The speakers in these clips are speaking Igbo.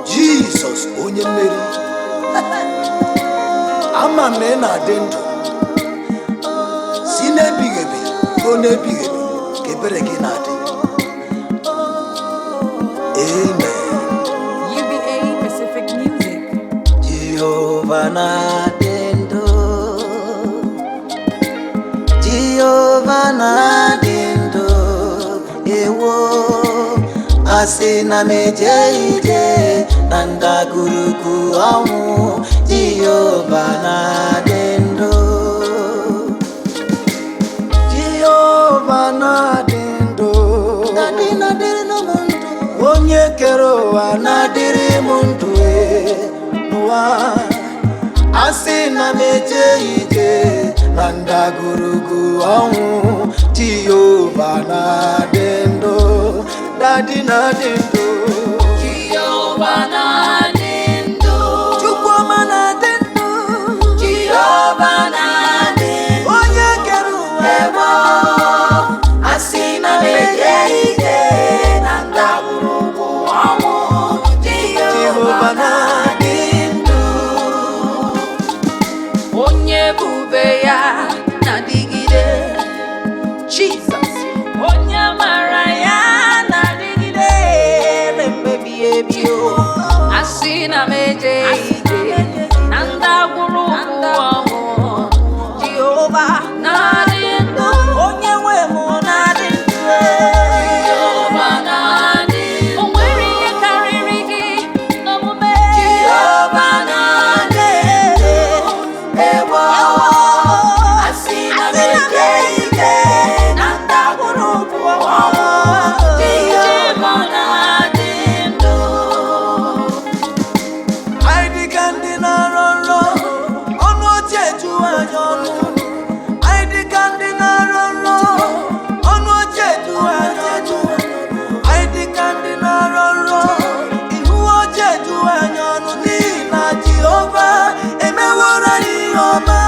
Jizọs onye mmeri, ama m na ị na-adị ndụ si n'ebighị ebi ruo n'ebighị ebi ka ebere gị na-adị. Amen. UBA Pacific Music. Jehova na-adị ndụ. Jehova na-adị ndụ. Ewo, asị na m eje ije na ndagwurugwu ọnwụ, Jehova na-adị ndụ. Jehova na-adị ndụ. Dadị na-adịrị m ndụ. Onye kere ụwa na-adịrị m ndụ n'ụwa. Asị na m eje ije na ndagwurugwu ọnwụ, Jehova na-adị ndụ. Dadị na-adị ndụ. Jehova na-adị ndụ. Chukwuma na-adị ndụ. Jehova na-adị ndụ. Onye kere ụwa. Ewo, asị na m eje ije na ndagwurugwu ọnwụ, Jehova Jehova na-adị ndụ. Onye ebube ya na-adịgide, Jizọs, onye amara ya na-adịgide mgbe ebighị ebi o. Asị na m eje ije na ndagwurugwu ọnwụ, Jehova na-adị ndụ. Onye nwe m na-adị ndụ. Jehova na-adị ndụ. O nwere ihe karịrị gị n'omume. Jehova na-adị ndụ. Ewo, asị na m eje ije na ndagwurugwu ọnwụ, Jehova na-adị ndụ. Anyị dịka ndị na-arọ nrọ, ọnụ ọchị ejuwa anyị ọnụ. Anyị dịka ndị na-arọ nrọ, ọnụ ọchị ejuwa anyị ọnụ. Anyị dịka ndị na-arọ nrọ, ihu ọchị ejuwa anyị ọnụ n'ihi na Jehova emeworo anyị ihe ọma.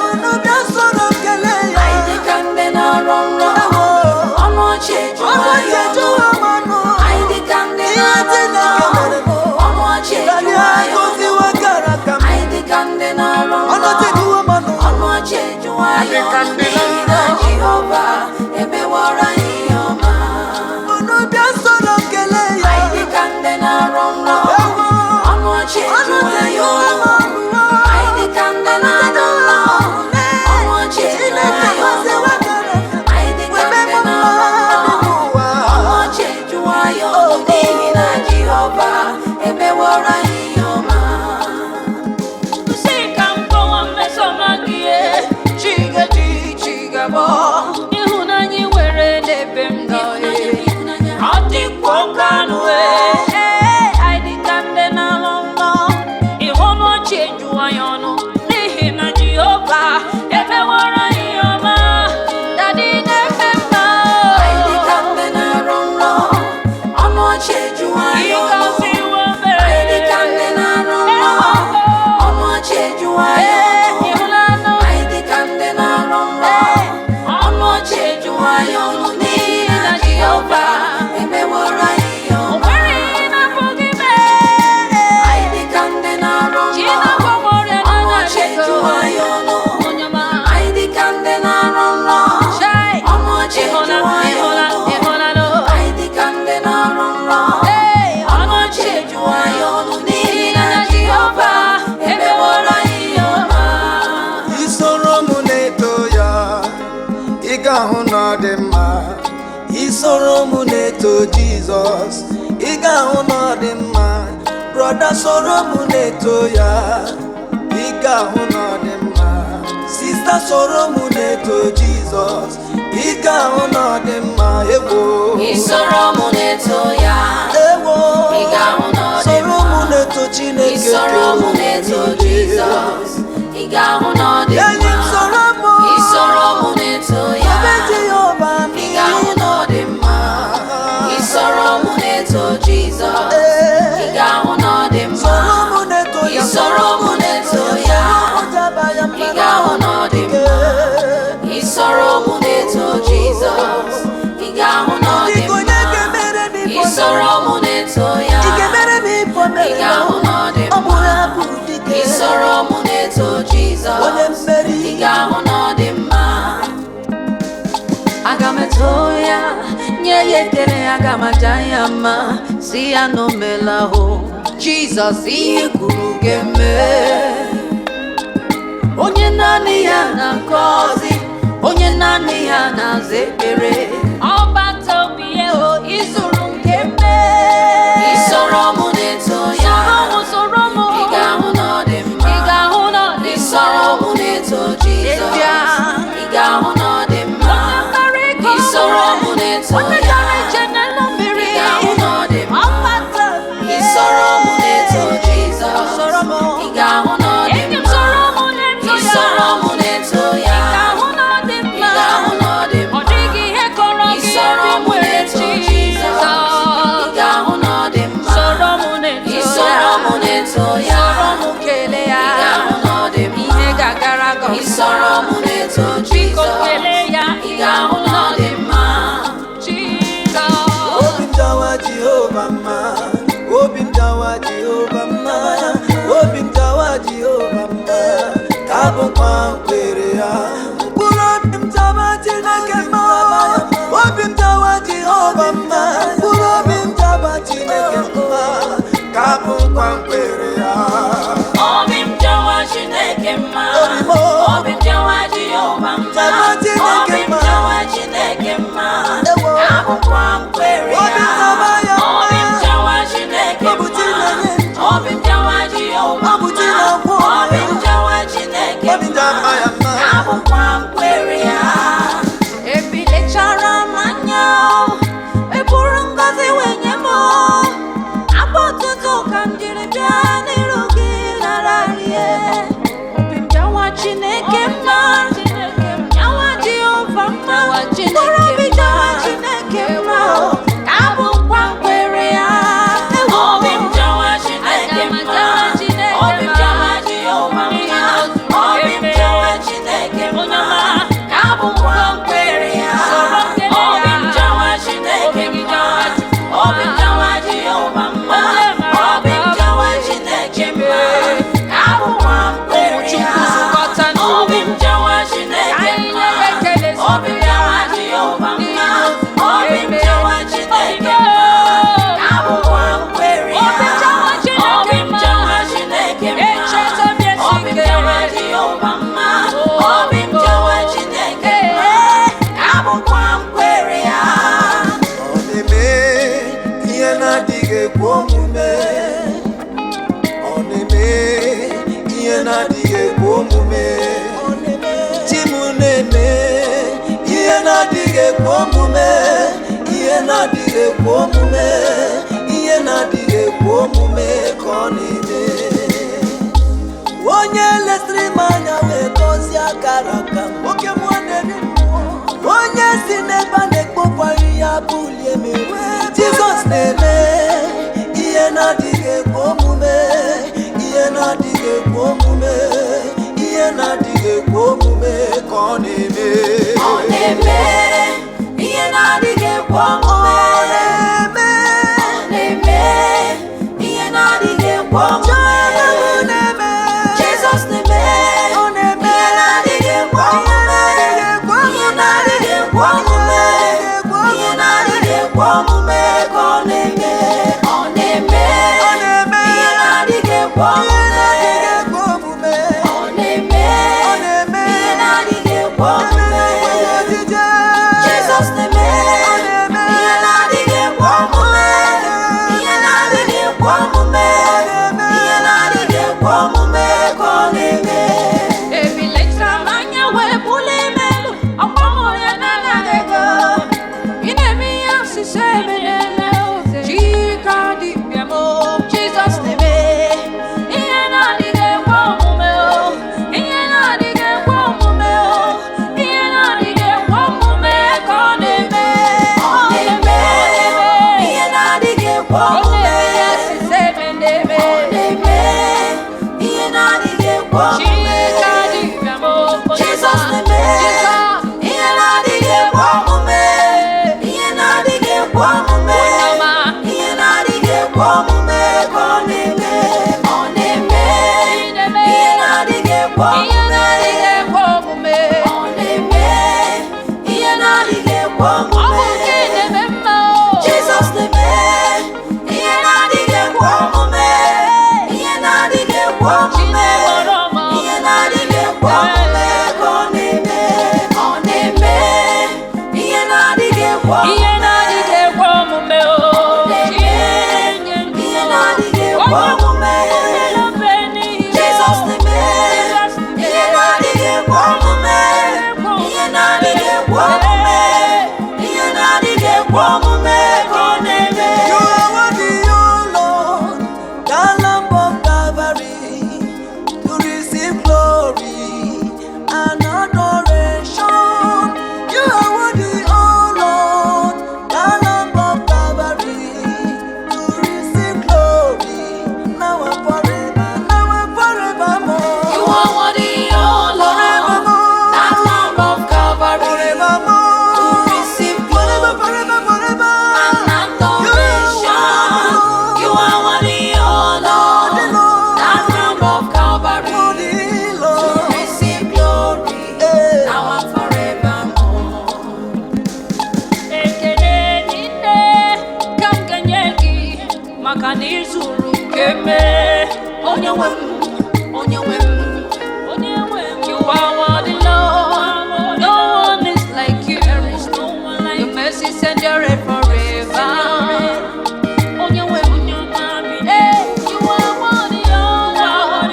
Unu bịa soro m kelee ya. Anyị dịka ndị na-arọ nrọ, Ewo, ọnụ ọchị ejuwa ọnụ ọchị anyị ọnụ. ejuwa m ọnụ. Anyị dịka ndị Ihe na-arọ Chineke nrọ, mere m. ọnụ ọchị Dadị ejuwa anyị ọnụ. agọziwo kara aka m. Anyị dịka ndị na-arọ Ọnụ nrọ, ọchị ejuwa m ọnụ. ọnụ ọchị ejuwa anyị ọnụ n'ihi na Jehova emeworo anyị ihe ọma. Unu bịa soro m kelee ya. Anyị dịka ndị na-arọ nrọ, Ewo, ọnụ ọchị ọnụ ejuwa ọchị anyị ejuwa m ọnụ. ọnụ. Anyị dịka ndị na-arọ nrọ, ọnụ ọchị ejuwa Chineke anyị ọnụ. gọziwo kara aka m. Anyị dịka Webe ndị m mma na-arọ nrọ, n'ụwa. ọnụ ọchị ejuwa anyị ọnụ n'ihi na Jehova emeworo anyị ihe ọma. Sị ka m kọwa mmeso ọma gị, Chigaji Chigabo, Ịhụnanya ị nwere n'ebe m nọ, ọ dịkwa oke anụ. Ee, anyị dịka ndị na-alọ nlọ, ịhụ ọnụ ọchị ejuwa ya ọnụ n'ihi na Jehova emeworo anyị ihe ọma. Dadị na-efe mma. Anyị dịka ndị na-arọ nrọ, ọnụ ọchị ejuwa anyị ọnụ. Ịgọziwo m. Anyị dịka ndị na-arọ nrọ, ọnụ ọchị ejuwa anyị ọnụ. Ịhụnanya. Anyị dịka ndị na-arọ nrọ, ọnụ ọchị ejuwa anyị ọnụ n'ihi na Jehova emeworo anyị ihe O ọma. nwere ihe na-apụghị ime. Anyị dịka ndị na-arọ Chi nrọ, na-agwọ m ọrịa ọnụ ọchị na-anaghị ejuwa anyị ọnụ. Onye ọma. Anyị dịka ndị na-arọ nrọ, Chai. ọnụ ọchị Ịhụna, ejuwa anyị ịhụna, ọnụ. ịhụnanụ. Anyị dịka ndị na-arọ nrọ, Ee, ọnụ ọchị ejuwa anyị ọnụ n'ihi na Jehova emeworo anyị ihe ọma. Isoro m na-eto ya, ị ga-ahụ na ọ dị mma. Isoro m na-eto Jizọs, ị ga-ahụ na ọ dị mma. Brọda, soro m na-eto ya, ị ga-ahụ na ọ dị mma. Sista, soro m na-eto Jizọs, ị ga-ahụ na ọ dị mma. Ewo, Isoro m na-eto ya, ewo, ị ga-ahụ na ọ dị soro m mma. na-eto Chineke. Isoro m na-eto Jizọs, ị ga-ahụ na ọ dị Enyi m, mma. soro m. Isoro m na-eto ya, Obe Jehova m. ị ga-ahụ na ọ dị mma. Isoro m na-eto Jizọs, ị ga-ahụ na ọ dị mma. Soro m na-eto ya. Isoro m na-eto ya, Soro m jaba ya mma. ị ga-ahụ na ọ dị mma. Isoro m na-eto Jizọs, ị ga-ahụ na ọ dị Biko. Isoro mụ na-eto ya. Ị ga-emere m ife o Ị mere ya? ga-ahụ na ọ dị Ọ bụ mma. ya bụ dike. Isoro mụ na-eto Jizọs. Onye mmeri. Ị ga-ahụ na ọ dị mma. Aga m eto ya, nye ya ekele, aga m aja ya mma, si ya na o meela o. Jizọs, ihe kwuru ga-eme. Onye naanị ya na-agọzi, onye naanị ya na-aza ekpere. Ọbata obi ya o, izuru nke mee. Isoro mụ na-eto ya. Soro mụ, soro mụ. Ị ga-ahụ na ọ dị mma. Ị ga-ahụ na ọ dị mma. Isoro mụ na-eto Jizọs. Ịbịa. Ị ga-ahụ na ọ dị mma. Onye kpara ego Isoro mụ na-eto onye ya. gara ije n'elu mmiri. Ị ga-ahụ na ọ dị mma. Ọbata obi ya. Isoro mụ na-eto Jizọs. Soro mụ. Ị ga-ahụ na ọ dị Enyi m mma. soro mụ na-eto ya. Isoro mụ na-eto ya. Ị ga-ahụ na ọ dị Ị mma. ga-ahụ na ọ dị Ọ mma. dịghị ihe kọrọ gị Isoro ebe mụ nwere na-eto Jizọs. Ị Jizọs. ga-ahụ na ọ dị mma. Soro mụ na-eto ya. Isoro mụ na-eto ya. Soro mụ kelee ya. Ị ga-ahụ na ọ dị mma. Ihe ga-agara gị ọfụma. Isoro mụ na-eto Biko Jizọs. kelee ya. Ị ga-ahụ na ọ dị mma. Jizọs. Obi m jawa Jehova mma, obi m jawa Jehova mma, obi m jawa Jehova mma, ka abụkwa nkwere ya. Mkpụrụ obi m jawa Chineke mma, obi m jawa Jehova mma, mkpụrụ obi m jawa Chineke mma, ka abụkwa nkwere ya. Obi m jawa Chineke mma. Obi m o. Obi m jawa Jehova mma. Jawa Chineke Obi m mma. jawa Chineke mma. Ewo. Abụkwa m kwere ya. Obi m jawa ya mma. Obi m jawa Chineke Ọ bụ mma. Chineke. Obi m jawa Jehova Ọ bụ mma. Chineke. Obi m jawa Chineke Obi m jawa ya mma. Abụkwa m kwere ya. Ebilechara m anya o, eburu ngọzi wee nye m o. Abụ ọtụtụ ka m jiri bịa n'iru gị nara rie. Obi m jawa Chineke mma, jawa Jehova mma, mkpụrụ obi jawa Chineke mma o, ka abụ nkwa nkwere ya. Obi m jawa Chineke Aga m mma. ajawa Chineke Obi m mma. jawa Jehova mma. Obi m jawa Chineke Onye mma. ọma. Ka abụkwa nkwere ya. Soro m kelee Obi ya. m jawa Chineke Obi gị mma. jawa Chukwu Obi m mma. jawa Jehova mma. Onye mara Obi m ka ọ jawa bụ Chineke mma. Ka abụkwa nkwere Ụmụ ya. Chukwu zukọta Obi m jawa Chineke Ka anyị mma. nye ekele zuru Obi m ya. jawa Jehova mma. N'ihi na o zuru Obi m eme. jawa Chineke Obi m mma. Ka abụkwa nkwere ya. Obi m jawa Chineke Obi m mma. jawa Chineke mma. Echeta m esi Obi m ike. jawa Jehova mma. Obi m jawa Chineke mma. Ka abụkwa nkwere ya. Ọ na-eme ihe na-adịghị ekwe omume. Ọ na-eme ihe na-adịghị ekwe omume. Chi m na-eme ihe na-adịghị ekwe omume. Ihe na-adịghị ekwe omume. Ihe na-adịghị ekwe omume ka ọ na-eme. Onye lesịrị m anya wee gọzie akara aka m. Oke mmụọ na-eri mmụọ. Onye si n'ebe a na-ekpofu ya bulie m elu. Jizọs na-eme ihe na-adịghị ekwe omume. Ihe na-adịghị ekwe omume. Ihe na-adịghị ekwe omume ka ọ na-eme. Ọ na-eme ihe na-adịghị ekwe omume. Ọ na-eme. Ọ na-eme ihe na-adịghị ekwe omume. Chiọma na-eme. Jizọs na-eme Ọ na-eme. ihe na-adịghị ekwe omume. Ihe na-adịghị ekwe omume. Ihe na-adịghị ekwe omume ka ọ na-eme. Ọ na-eme Ọ na-eme. ihe na-adịghị ekwe Ihe omume. na-adịghị ekwe omume. Ọ na-eme Ọ na-eme. ihe na-adịghị ekwe omume. Jizọs na-eme Ọ na-eme. ihe na-adịghị ekwe omume. Ihe na-adịghị ekwe omume. Ihe na-adịghị ekwe omume ka ọ na-eme. Ebilechara m anya wee bulie m elu, ọkwa m onye na-anaghị ego. Ị na-eme ihe osise emereme, Chika dibịa m, Jizọs na-eme ihe na-adịghị ekwe omume o, ihe na-adịghị ekwe omume o, ihe na-adịghị ekwe omume ka ọ na-eme. Ọ na-eme ihe na-adịghị ekwe Ọ omume. na-eme ihe osise emereme. Ọ na-eme ihe na-adịghị ekwe omume. Chika dibịa m, Jizọs na-eme Jizọs. ihe na-adịghị ekwe omume. Ihe na-adịghị ekwe omume. Onye ọma. Maka na izuru keme. Onye nwe m, onye nwe m. Onye nwe m. You are worthy, Lord. No one is like you. There is no one like Your mercy endureth forever. Onye nwe m. Hey, you are worthy, oh Lord.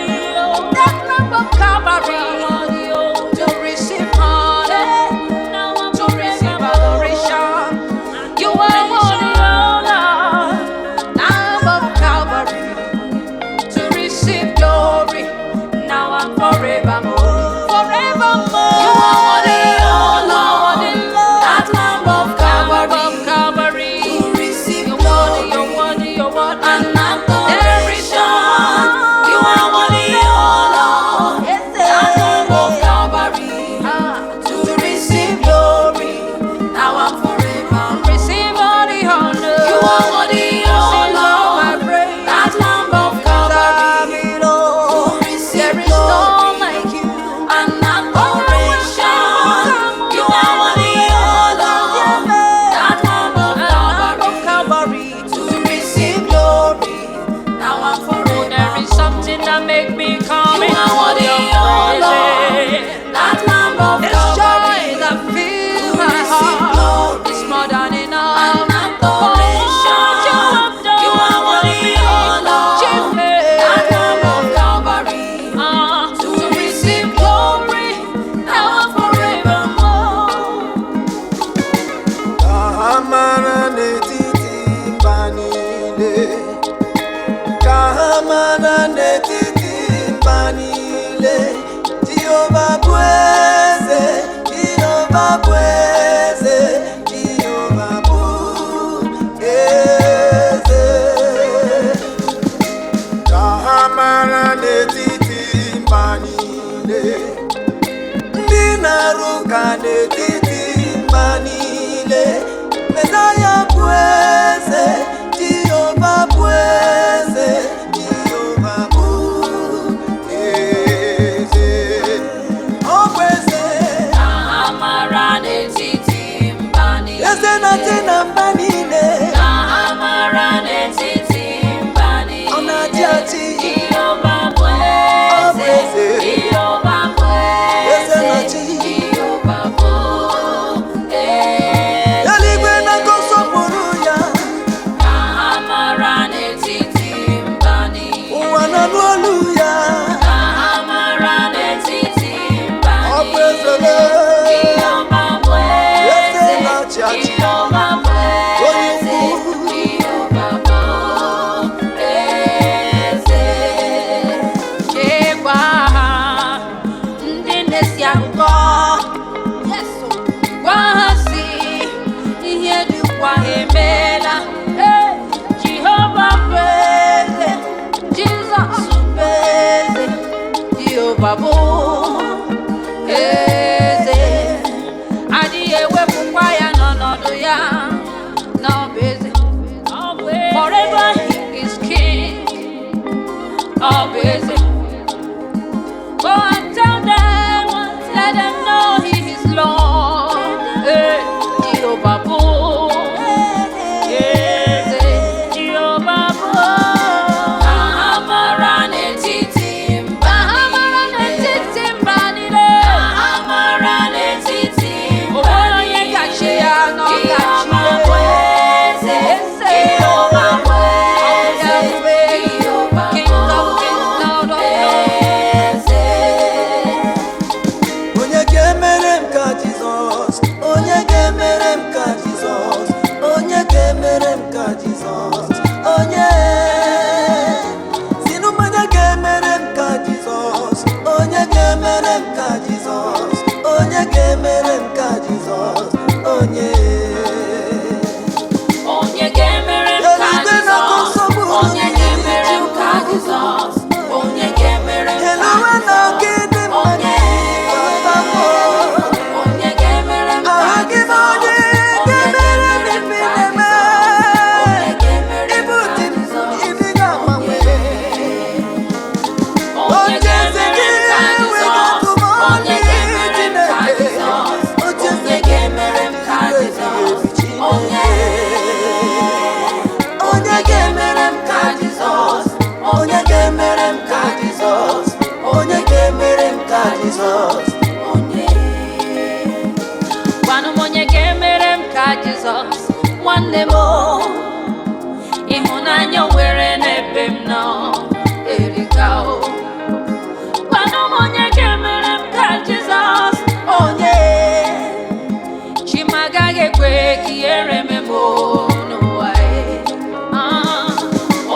That Lamb of Calvary to receive honor, to receive adoration. You are worthy, oh Lord. Lamb of Calvary to receive glory now and forevermore. Forevermore. You are worthy, oh Lord. That Lamb of Calvary. Calvary Calvary. to receive You're worthy, glory you're worthy, you're worthy. and There is adoration. You are worthy, oh Lord. That Lamb of Calvary to receive glory now and forevermore. Receive all the honor. You are worthy, oh Receive all my Lord. praise. That Lamb of Calvary to receive There is no glory like you. and adoration. You are worthy, oh Lord. That Lamb of Lamb of Calvary Calvary. to receive glory now and Oh, there is forevermore. something that make me come You are into worthy, your oh Lord. presence. That Lamb of It's joy Calvary that fills to my receive heart. glory It's more than enough. and For what you adoration. have done You are for worthy, me, oh Lord. That Lamb of Calvary Ah, to receive glory now and forevermore. Ka ha mara n'etiti mba niile, ka ha mara n'etiti mba niile, Jehova bụ eze, Jehova bụ eze, Jehova bụ eze. Ka ha mara n'etiti mba niile, ndị na-arụ ụka n'etiti mba niile, Mesaya bụ eze, Jehova bụ eze, Jehova bụ eze. Ọ bụ eze, Ka ha mara n'etiti mba niile. eze na-achị na mba niile, Ka ha mara n'etiti mba niile. ọ na-achị achị, Jehova bụ ọ bụ eze. eze, Jehova bụ eze eze. na-achị. Jehova bụ eze. Eluigwe na-akọ nsọpụrụ ya, Ka ha mara n'etiti mba niile. ụwa na-anụ olu ya, Ka ha mara n'etiti mba ọ bụ eze niile. lee. Jehova bụ Eze eze. na-achị achị, Jehova bụ onye eze. ukwu. Jehova bụ eze. Chekwa ha ndị na-esi akụkọ. Gwa ha sị, ihe dịkwa emeela. Ee, Jehova bụ eze, Jizọs bụ eze, Jehova bụ eze. Adịghị ewepụkwa ya n'ọnọdụ ya, na ọ bụ eze. Forever he is king, ọ bụ eze. Go and tell them, let them know he is Lord. Hey, Jehovah bụ eze, Jehovah bụ. Ka ha mara n'etiti mba Ka ha mara niile. n'etiti mba niile. Ka ha mara n'etiti O mba nwere onye kachi ya na ọ kachi Jehova bụ eze, Eze. Jehova bụ eze, Jehova King of kings, Lord of lords. eze. Onye ga-emere m ka Jizọs? Onye ga-emere m ka Jizọs? Onye ga-emere m ka Jizọs? Onye sinụ m, onye ga-emere m ka Jizọs? Onye ga-emere m ka Jizọs? Onye ga-emere m ka Jizọs? Onye Onye ga-emere m ka Eluigwe na-akọ Jizọs? nsọgbụ Onye ga-emere m ka Jizọs? Onye ga-emere m ka Elu ụwa na-akọ Jizọs? ịdị mma Onye gị. Onye ga-emere m ka Ahụ gị bụ Jizọs? onye Onye ga-emere m ga-emere m ife ka na-eme. Jizọs? Onye ga-emere nwanne m ịhụnanya o nwere n'ebe m nọ erika o. Gwanụ m onye ga-emere m ka Jizọs, onye Chima agaghị ekwe ka ihere mee m n'ụwa e. Ah,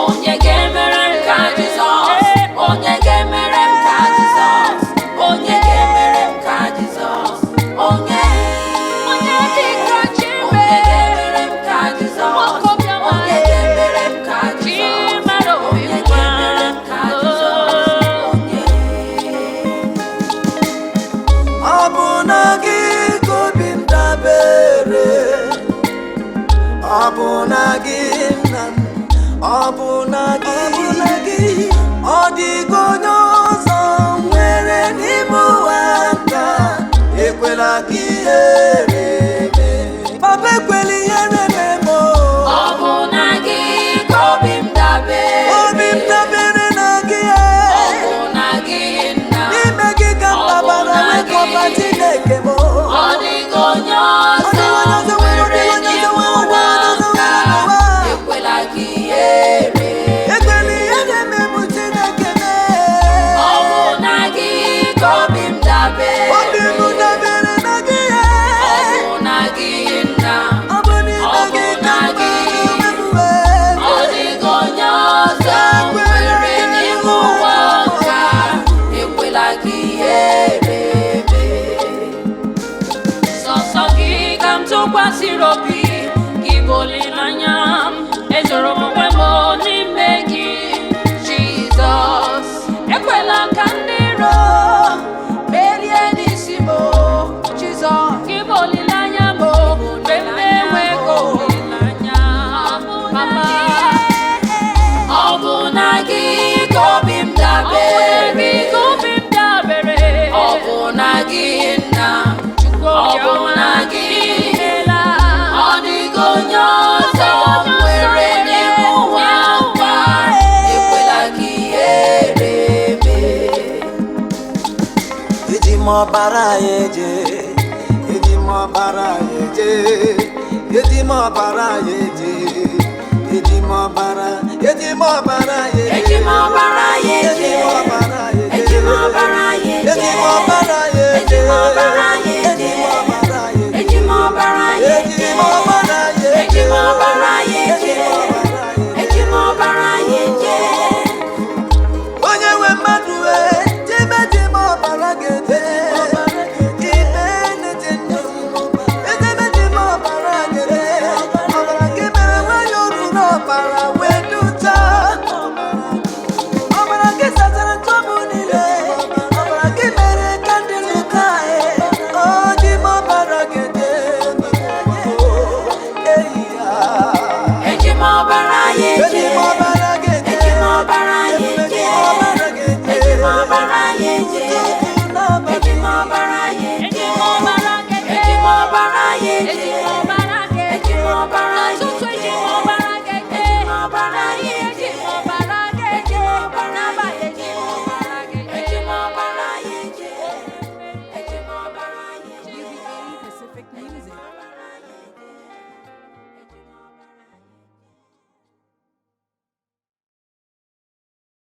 onye ga-emere m ka Jizọs, onye ga-emere m ka Jizọs, onye ga-emere m ka Jizọs, onye onye dị ka Chime, Onye ga-emere m ka Jizọs? Onye ga-emere m ka Jizọs? Chimara obi Onye nwa. ga-emere m ka Jizọs? Onye Ọ bụ na gị ka obi m dabere, ọ bụ na gị nna m, ọ bụ na gị, ọ dịghị onye ọzọ m nwere n'ime ụwa nka. Ekwela ka ihere mee, Papa, ekwela ihere mee m o. Ọ bụ na gị ka obi m dabere. Obi m dabere na gị. Ọ bụ na gị nna. N'ime gị ka m Ọ bụ gbabara na wee gị. kọba Chineke m. Ọ dịghị onye Ọ dịghị ọzọ onye ọzọ nwere nwere, ọ dịghị onye n'ime ọzọ nwere, ụwa ọ dịghị onye ọzọ nka. nwere n'ụwa. Ekwela ka ihere. Ekwela ihere mee m, Chineke mee. Ọ bụ na gị ka obi m dabere. Obi m dabere na gị. Ọ bụ na gị nna. Ọ bụ n'ime Ọ gị bụ ka na m gị. gbabara onwe m wee. Ọ dịghị onye ọzọ nwere n'ime ụwa nka. Ekwela ka ihere mee. Sọsọ gị ka m tụkwasịrị obi, gị bụ olileanya m. Ezoro m onwe m n'ime gị, Jizọs. Ekwela ka ndị iro merie n'isi m, Jizọs. Gị bụ olileanya m, mgbe m na-enweghị olileanya. Papa, ọ bụ na gị ka obi m dabere. Ka obi m dabere. Ọ bụ na gị nna, Chukwu ọ bụ na gị. Ọ dịghị onye ọzọ nwere n'ime ụwa nka. Ekwela ka ihere mee. Eji m ọbara ya eje, eji m ọbara ya eje, eji m ọbara ya eje, eji m ọbara, eji m ọbara ya eje. Eji m ọbara ya eje. Eji m ọbara ya eje. Eji m ọbara ya eje. Eji m ọbara ya eje. Eji m ọbara ya eje. Eji m ọbara ya eje. Eji m ọbara ya Eji eje. m ọbara